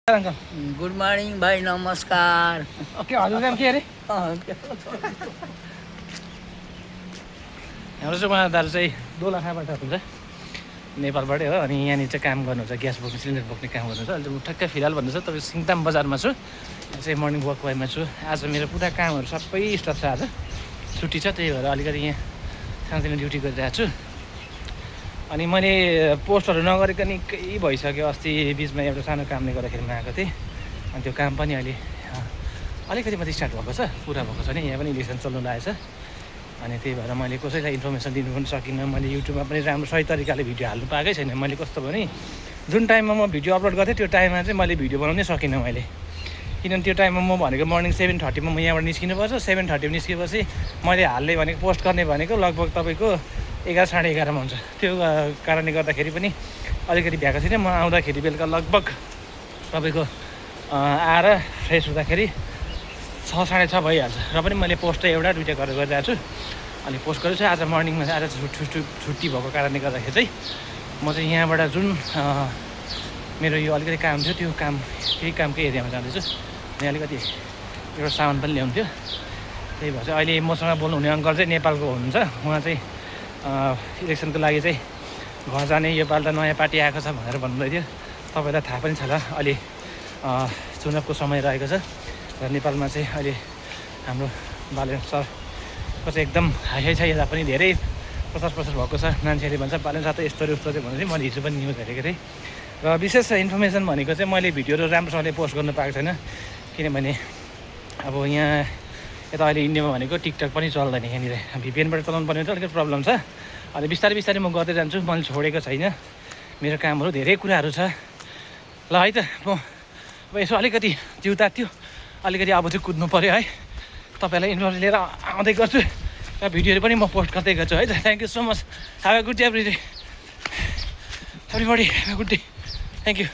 Uncle good morning भाई, नमस्कार। के हजुरको नाम के अरे? हाम्रो चाहिँ उहाँ दाजु चाहिँ दोलखाबाट हुन्छ, नेपालबाटै हो। अनि यहाँनिर चाहिँ काम गर्नुहुन्छ, ग्यास बोक्ने सिलिन्डर बोक्ने काम गर्नुहुन्छ। अहिले म ठ्याक्कै फिलहाल भन्नु छ तपाईँ सिङताम बजारमा छु, चाहिँ मर्निङ वक वाइमा छु। आज मेरो पुरा कामहरू सबै स्टप छ, आज छुट्टी छ, त्यही भएर अलिकति यहाँ सानोतिनो ड्युटी गरिरहेको छु। अनि मैले पोस्टहरू नगरेको निकै भइसक्यो। अस्ति बिचमा एउटा सानो कामले गर्दाखेरि म आएको थिएँ, अनि त्यो काम पनि अहिले अलिकति मात्रै स्टार्ट भएको छ, पुरा भएको छैन। यहाँ पनि इलेक्सन चल्नु लागेको छ, अनि त्यही भएर मैले कसैलाई इन्फर्मेसन दिनु पनि सकिनँ। मैले युट्युबमा पनि राम्रो सही तरिकाले भिडियो हाल्नु पाएकै छैन। मैले कस्तो भने जुन टाइममा म भिडियो अपलोड गर्थेँ त्यो टाइममा चाहिँ मैले भिडियो बनाउनै सकिनँ मैले, किनभने त्यो टाइममा म भनेको मर्निङ 7:30मा म यहाँबाट निस्किनुपर्छ। 7:30मा निस्केपछि मैले हाल्ने भनेको पोस्ट गर्ने भनेको लगभग तपाईँको 11 साढे 11मा हुन्छ। त्यो कारणले गर्दाखेरि पनि अलिकति भ्याएको छैन। म आउँदाखेरि बेलुका लगभग तपाईँको आएर फ्रेस हुँदाखेरि 6 साढे 6 भइहाल्छ। र पनि मैले पोस्ट चाहिँ एउटा दुइटा गरेर गरिरहेको छु। अनि पोस्ट गरेको छु। आज मर्निङमा चाहिँ आज छुट्टी भएको कारणले गर्दाखेरि चाहिँ म चाहिँ यहाँबाट जुन मेरो यो अलिकति काम थियो त्यो त्यही कामकै एरियामा जाँदैछु। अनि अलिकति एउटा सामान पनि ल्याउनु थियो, त्यही भएर चाहिँ अहिले मसँग बोल्नुहुने अङ्कल चाहिँ नेपालको हुनुहुन्छ। उहाँ चाहिँ इलेक्सनको लागि चाहिँ घर जाने, योपालि त नयाँ पार्टी आएको छ भनेर भन्नुहुँदै थियो। तपाईँलाई थाहा पनि छ होला, अहिले चुनावको समय रहेको छ र नेपालमा चाहिँ अहिले हाम्रो बालेन सरको चाहिँ एकदम हाई छ। यता पनि धेरै प्रचार भएको छ। मान्छेले भन्छ बालेन सर त यस्तो उस्तो चाहिँ भनेर मैले हिजो पनि न्युज हेरेको थिएँ। र विशेष इन्फर्मेसन भनेको चाहिँ मैले भिडियोहरू राम्रोसँगले पोस्ट गर्नु पाएको छैन, किनभने अब यहाँ यता अहिले इन्डियामा भनेको टिकटक पनि चल्दैन। यहाँनिर VPNबाट चलाउनु पर्ने चाहिँ अलिकति प्रब्लम छ। अनि बिस्तारै म गर्दै जान्छु, मैले छोडेको छैन। मेरो कामहरू धेरै कुराहरू छ। ल है त, म अब यसो अलिकति जिउ तात्यो, अलिकति अब चाहिँ कुद्नु पऱ्यो है। तपाईँलाई इन्फर्मेसन लिएर आउँदै गर्छु र भिडियोहरू पनि म पोस्ट गर्दै गर्छु है त। Thank you so much. Have a good day everybody. Have a good day. Thank you.